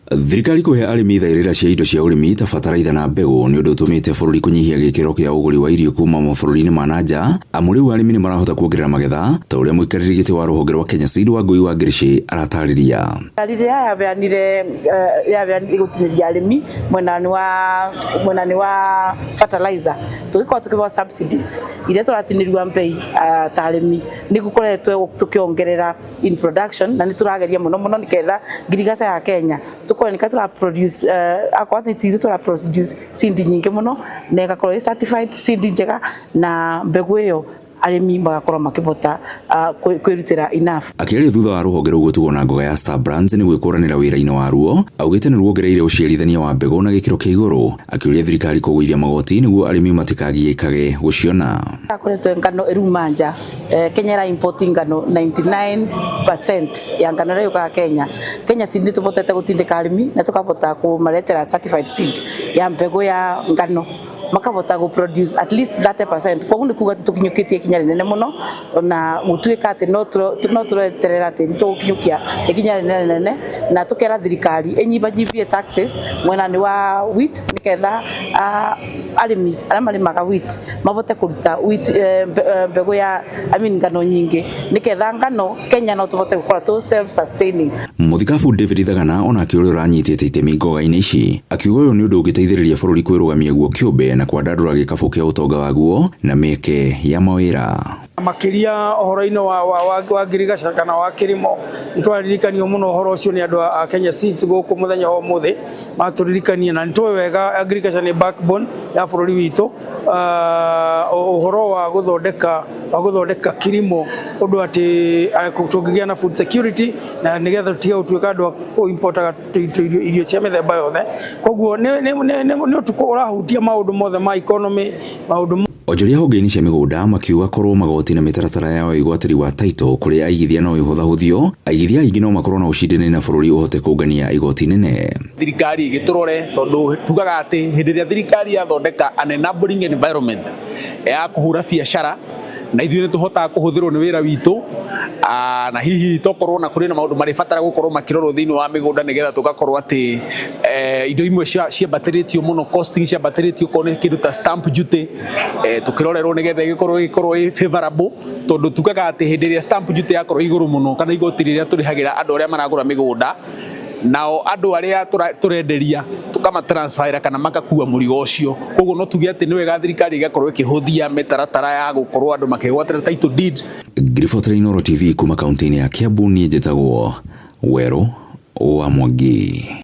Thirikari kũhe arĩmi thaĩrĩra cia indo cia ũrĩmi ta bataraitha na mbegũ nĩ ũndũ ũtũmĩte bũrũri kũnyihia gĩkĩro kĩa ũgũri wa irio kuma mabũrũri-inĩ ma na nja, amu rĩu arĩmi nĩ marahota kuongerera magetha ta ũrĩa mũikarĩri gĩtĩ wa rũhonge rwa Kenya Seed Wangũi wa Ngĩrĩcĩ aratarĩria. Rĩrĩa yaheanire yaheanire gũtinĩria arĩmi mwena-inĩ wa fertilizer, tũgĩkorwo tũkĩheo subsidies iria tũratinĩrio mbei ta arĩmi, nĩ gũkoretwo tũkĩongerera in production, na nĩ tũrageria mũno mũno nĩgetha ngirigaca ya Kenya tũkorwo nĩka tũra produce, akorwo nĩ titũ tũra produce seed nyingĩ mũno na ĩgakorwo ĩ certified seed njega, na mbegũ ĩyo arĩmi magakorwo makĩhota kwĩrutĩra enough. Akĩaria thutha wa rũhonge rũu gũtigwo na ngoga ya Star Brands nĩ gwĩkũranĩra wĩra-inĩ waruo, augĩte nĩ ruongereire ũciarithania wa mbegũ na gĩkĩro kĩa igũrũ, akĩũria thirikari kũgũithia magoti nĩguo arĩmi matikagiĩkage gũciona. Akoretwo ngano ĩruma nja, Kenya ĩra import ngano, 99% ya ngano ĩrĩa yũkaga Kenya. Kenya Seed nĩ tũhotete gũtindĩka arĩmi na tũkahota kũmaretera certified seed ya mbegũ ya ngano, makahota gũ produce at least 30%. Koguo nĩ kuga tũkinyũkĩtie ikinya rĩnene mũno, na gũtuĩka atĩ no tũreterera atĩ nĩ tũgũkinyũkia ikinya rĩnene nene, na tũkera thirikari ĩnyibanyibie taxes mwena-inĩ wa wheat nĩgetha arĩmi arĩa marĩmaga wheat mahote kũruta wheat, mbegũ ya, I mean, ngano nyingĩ, nĩgetha ngano Kenya no tũhote gũkorwo tũ self sustaining. Mũthikabu David Thagana onake ũrĩa ũranyitĩte itemi ngoga-inĩ ici akiuga ũyũ nĩ ũndũ ũngĩteithĩrĩria bũrũri kwĩrũgamia guo kĩũmbe na kwandandũra gĩkabũ kĩa ũtonga waguo na mĩeke ya mawĩra. Makĩria ũhoro-inĩ wa ngirigaca kana wa kĩrĩmo, nĩ twaririkanio mũno ũhoro ũcio nĩ andũ a Kenya Seeds gũkũ mũthenya wa ũmũthĩ matũririkania, na nĩ tũĩ wega agriculture nĩ backbone ya bũrũri witũ. Ũhoro wa gũthondeka kilimo ũndũ atĩ tũngĩgĩa na food security na nĩgetha tũtige gũtuĩka andũ a kũ-importaga irio cia mĩthemba yothe. Koguo nĩ ũtukũ ũrahutia maũndũ mothe ma economy, maũndũ. Onjoria honge-inĩ cia mĩgũnda makiuga korwo magoti na mĩtaratara ya wĩgwatĩri wa title kũrĩ aigithia no ĩhũthahũthio, aigithia aingĩ no makorwo na ũcindani na bũrũri ũhote kũngania igoti nene. Thirikari ĩgĩtũrore, tondũ tugaga atĩ hĩndĩ ĩrĩa thirikari yathondeka an enabling environment ya kũhũra biacara, na ithuĩ nĩ tũhotaga kũhũthĩrwo nĩ wĩra witũ, na hihi tokorwo na kũrĩ na maũndũ marĩbatara gũkorwo makĩrorwo thĩinĩ wa mĩgũnda nĩgetha tũgakorwo atĩ indo imwe ciambatĩrĩtio mũno, costing ciambatĩrĩtio, korwo nĩ kĩndũ ta stamp duty, tũkĩrorerwo nĩgetha ĩgĩkorwo ĩ favorable, tondũ tugaga atĩ hĩndĩ ĩrĩa stamp duty yakorwo igũrũ mũno kana igoti rĩrĩa tũrĩhagĩra andũ arĩa maragũra mĩgũnda, nao andũ arĩa tũrenderia tũkama transferra kana makakua mũrigo ũcio. Koguo no tuge atĩ nĩ wega thirikari ĩgakorwo ĩkĩhũthia mĩtaratara ya gũkorwo andũ makĩgwatĩra title deed. Ngiribotera Inooro TV kuma kaunti-inĩ ya Kiambu, niĩ njĩtagwo Werũ wa Mwangi.